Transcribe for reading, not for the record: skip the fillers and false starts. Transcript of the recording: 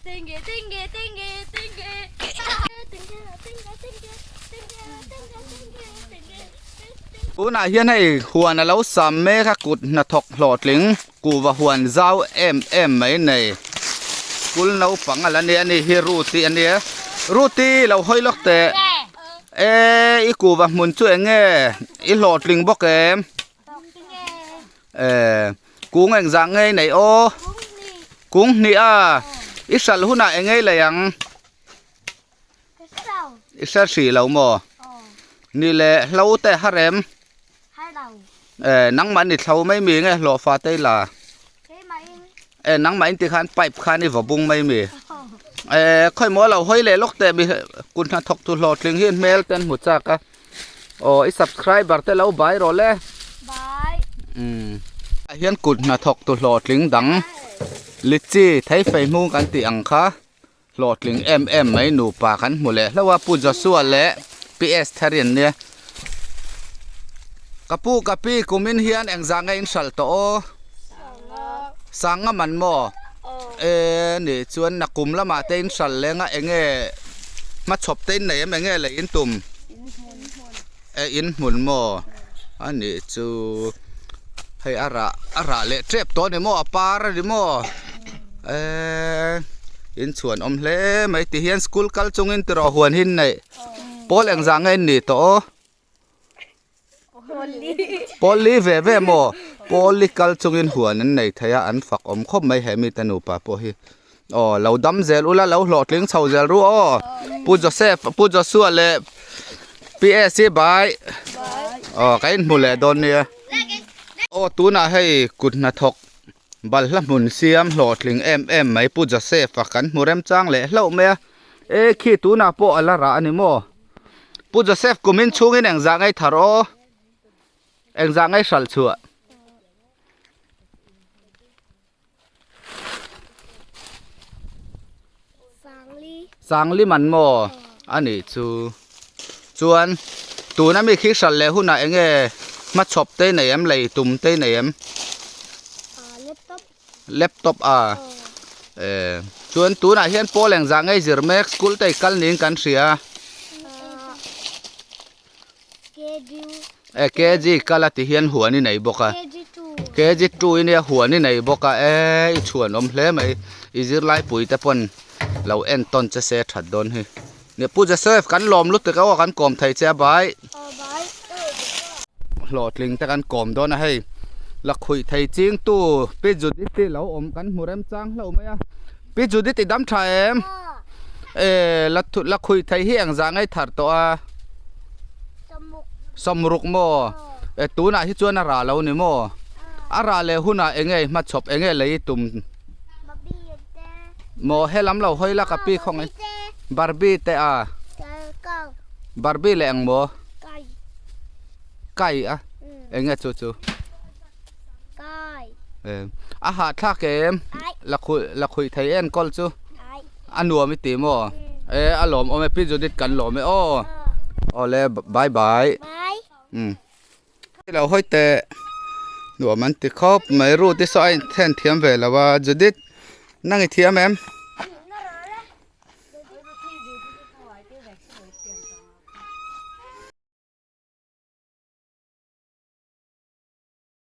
Tunah hian hei huan a lo sam mek a kut hnathawk hlawhtling kuhva huan zau em em mai nei school naupang a la nia a ni hi Ruth-i a nia Ruth-i lo hawi lawk teh e i kuhva hmun chu eng nge i hlawhtling bawk em e kung engzah ngei nei aw kung hnih a i hralh hunah eng ngei lei ang. I hre hrih lo maw? Ni le hlo te har em? Eh nangmah ni thlo mai mi nge hlawh fa te la? Eh nangmah in ti khan pipe khan i vaw bung mai mi? Eh khawi maw lo hawi leh lawk teh mi kut hnathawk tu hlawhtling hi hmel te an hmu chak a. Aw i subscriber te lo bai rawh le. Bai. Umm. Ah hian kut hnathawk tu hlawhtling dang litchi thei fei hmung kan tih ang kha. Hlawhtling em em mai nupa kan hmu leh hlauh a, Pu Joshua leh Pi Esther-i an nia. Ka pu ka pi kumin hian engzah nge in hralh tawh aw? Sanga man maw? E nih chuan nakum lamah te in hralh leng a enge hmachhawp te in nei em enge lei in tum? E in hmun maw? A nih chu hei a rah a rah leh tep tawh a ni maw a par a ni maw e in chhuan awm hle mai ti hian school kal chungin tiraw huan hi an neih pawl engzah nge an nih tawh aw pawl li ve ve maw pawl li kal chungin huan an nei thei a an fak awm khawp mai he mite nupa pawh hi aw lo dam zel ula lo hlawhtling chho zel ru aw pu Joseph pu Joshua leh P S hi bai aw ka inhmu leh dawn nia aw tunah hei kut hnathawk balhla hmun siam hlawhtling em em mai pu Joseph a kan hmu remchang leh hlauh mai a e khi tunah pawh a la rah a ni maw pu Joseph kumin chhungin engzah ngei thar aw engzah ngei hralh chhuah. Sangli man maw a nih chu chuan tuna mi khi hralh leh hunah eng nge hmachhawp te nei em lei tum te nei em laptop a eh chuan tunah hian pawl engzah nge zir mek school te i kal niin kan hria e kg kal a ti hian huan i nei bawk a kg two i nia huan i nei bawk a e i chhuan awm hle mai i zirlai pui te pawn lo en tawn che se that dawn hi nia pu Joseph kan lawm lutuk a aw kan kawm thei che a bai hlawhtling te kan kawm dawn a hei lakhuih thei ching tu pi Judith i lo awm kan hmu rem chang hlauh mai a pi Judith i dam tha em. E la la khui thei hi engzah ngei thar tawh a sawmruk maw e tunah hi chuan a rah lo ni maw a rah leh hunah eng nge hmachhawp eng nge lei tum maw helam lo hawi la ka pi khawngaih barbie te a barbie leh eng maw kai a eng nge chu chu a hahthlak em la khuih la khuih thei enkawl chu a nuam i ti maw e a lawm awm e pi Judith kan lawm e aw awle bye bye um lo hawi teh nuam an ti khawp mai Ruth i saw a inthen thiam ve lo a Judith nang i thiam em.